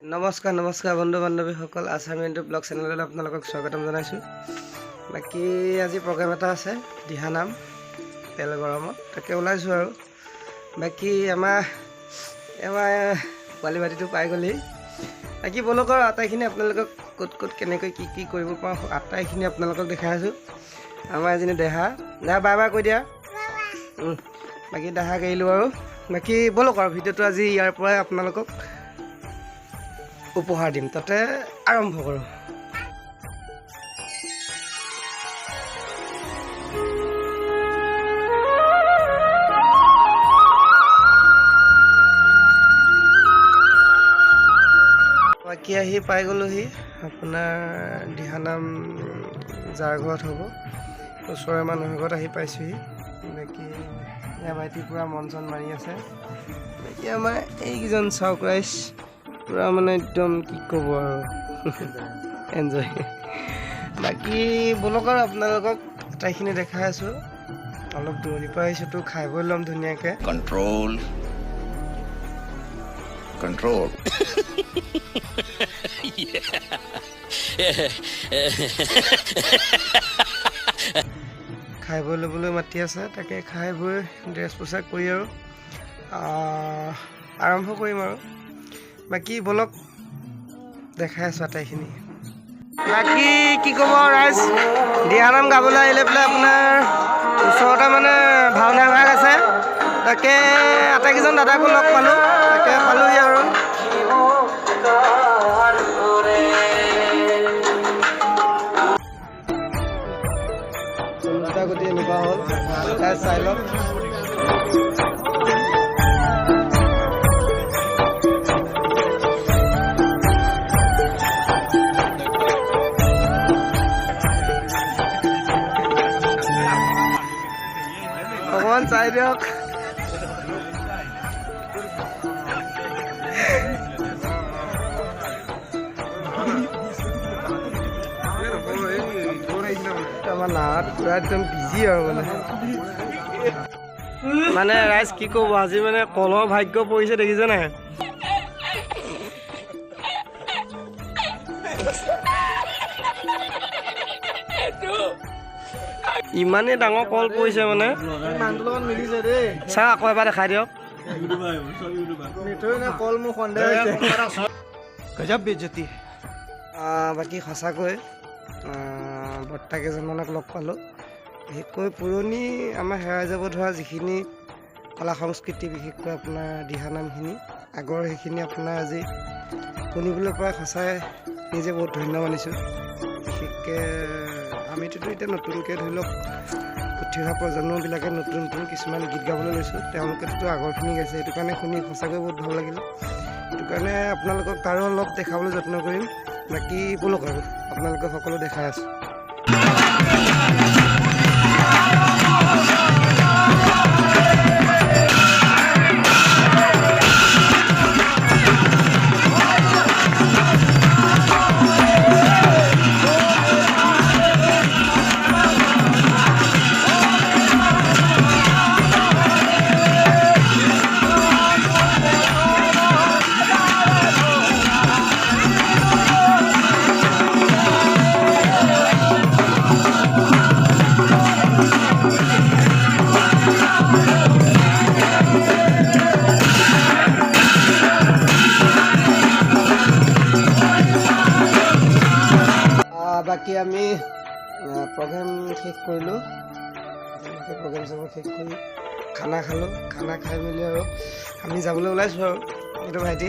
নমস্কাৰ নমস্কাৰ বন্ধু বান্ধৱীসকল, আছাম ইণ্টু ব্লগ চেনেললৈ আপোনালোকক স্বাগতম জনাইছোঁ। বাকী আজি প্ৰগ্ৰেম এটা আছে, দিহানাম, তেল গৰমত, তাকে ওলাইছোঁ আৰু। বাকী আমাৰ আমাৰ পোৱালি বাতিটো পাই গ'লহি। বাকী ব'লক আৰু আটাইখিনি আপোনালোকক ক'ত ক'ত কেনেকৈ কি কি কৰিব পাৰোঁ, আটাইখিনি আপোনালোকক দেখাই আছোঁ। আমাৰ এজনী দেহা, দেহা বাই বাই কৈ দিয়া। বাকী দেহাক এৰিলোঁ আৰু। বাকী ব'লক আৰু ভিডিঅ'টো আজি ইয়াৰ পৰাই আপোনালোকক উপহাৰ দিম, তাতে আৰম্ভ কৰোঁ। বাকী আহি পাই গ'লোহি আপোনাৰ দিহানাম যাৰ ঘৰত হ'ব, ওচৰৰে মানুহৰ ঘৰত আহি পাইছোঁহি। বাকী ইয়াৰ ভাইটি পূৰা মন চন মাৰি আছে। বাকী আমাৰ এইকেইজন চাওক ৰাইজ, পূৰা মানে একদম কি ক'ব আৰু, এনজয়। বাকী ব'লক আৰু আপোনালোকক আটাইখিনি দেখাই আছোঁ। অলপ দূৰণিৰ পৰা আহিছোঁতো, খাই বৈ ল'ম ধুনীয়াকৈ। Control, control. খাই বৈ ল'বলৈ মাতি আছে, তাকে খাই বৈ ড্ৰেছ পোছাক কৰি আৰু আৰম্ভ কৰিম আৰু। বাকী ব'লক দেখাই আছোঁ আটাইখিনি। বাকী কি ক'ব ৰাইজ, দিহানাম গাবলৈ আহিলে পেলাই আপোনাৰ ওচৰতে মানে ভাওনা ভাগ আছে, তাকে আটাইকেইজন দাদাকো লগ পালোঁ, তাকে পালোহি আৰু। গতি এনেকুৱা হ'ল, চাই লওক। অকণমান চাই দিয়ক। আমাৰ নাৱত পুৰা একদম বিজি আৰু মানে মানে ৰাইজ কি ক'ব, আজি মানে কলৰ ভাগ্য পৰিছে, দেখিছে নাই? ইমানেই ডাঙৰ কল পৰিছে মানে। চা আকৌ এবাৰ দেখাই দিয়ক। বাকী সঁচাকৈ বৰ্তা কেইজনমানক লগ পালোঁ। বিশেষকৈ পুৰণি আমাৰ হেৰাই যাব ধৰা যিখিনি কলা সংস্কৃতি, বিশেষকৈ আপোনাৰ দিহানামখিনি আগৰ সেইখিনি আপোনাৰ আজি শুনিবলৈ পাই সঁচাই নিজে বহুত ধন্য মানিছোঁ। বিশেষকৈ আমিতোতো এতিয়া নতুনকৈ ধৰি লওক উঠি অহা প্ৰজন্মবিলাকে নতুন নতুন কিছুমান গীত গাবলৈ লৈছোঁ, তেওঁলোকেতো আগৰখিনি গাইছে, সেইটো কাৰণে শুনি সঁচাকৈ বহুত ভাল লাগিল। সেইটো কাৰণে আপোনালোকক তাৰো অলপ দেখাবলৈ যত্ন কৰিম। বাকী ব'লক আৰু আপোনালোকক সকলো দেখাই আছোঁ। বাকী আমি প্ৰগ্ৰেম শেষ কৰিলোঁ। প্ৰগ্ৰেম চগ্ৰেম শেষ কৰি খানা খালোঁ, খানা খাই মেলি আৰু আমি যাবলৈ ওলাইছোঁ আৰু। এইটো ভাইটি,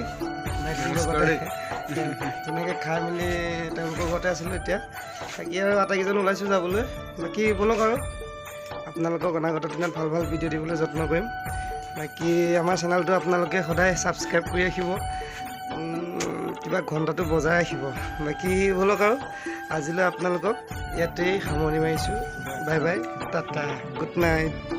ভাইটিৰ লগতে ধুনীয়াকৈ খাই মেলি তেওঁলোকৰ ঘৰতে আছিলোঁ এতিয়া। বাকী আৰু আটাইকেইজন ওলাইছোঁ যাবলৈ। বাকী ব'লক আৰু আপোনালোকক অনাগত দিনত ভাল ভাল ভিডিঅ' দিবলৈ যত্ন কৰিম। বাকী আমাৰ চেনেলটো আপোনালোকে সদায় ছাবস্ক্ৰাইব কৰি ৰাখিব, কিবা ঘণ্টাটো বজাই ৰাখিব। বাকী ব'লক আৰু আজিলৈ আপোনালোকক ইয়াতেই সামৰণি মাৰিছোঁ। Bye bye, tata, good night.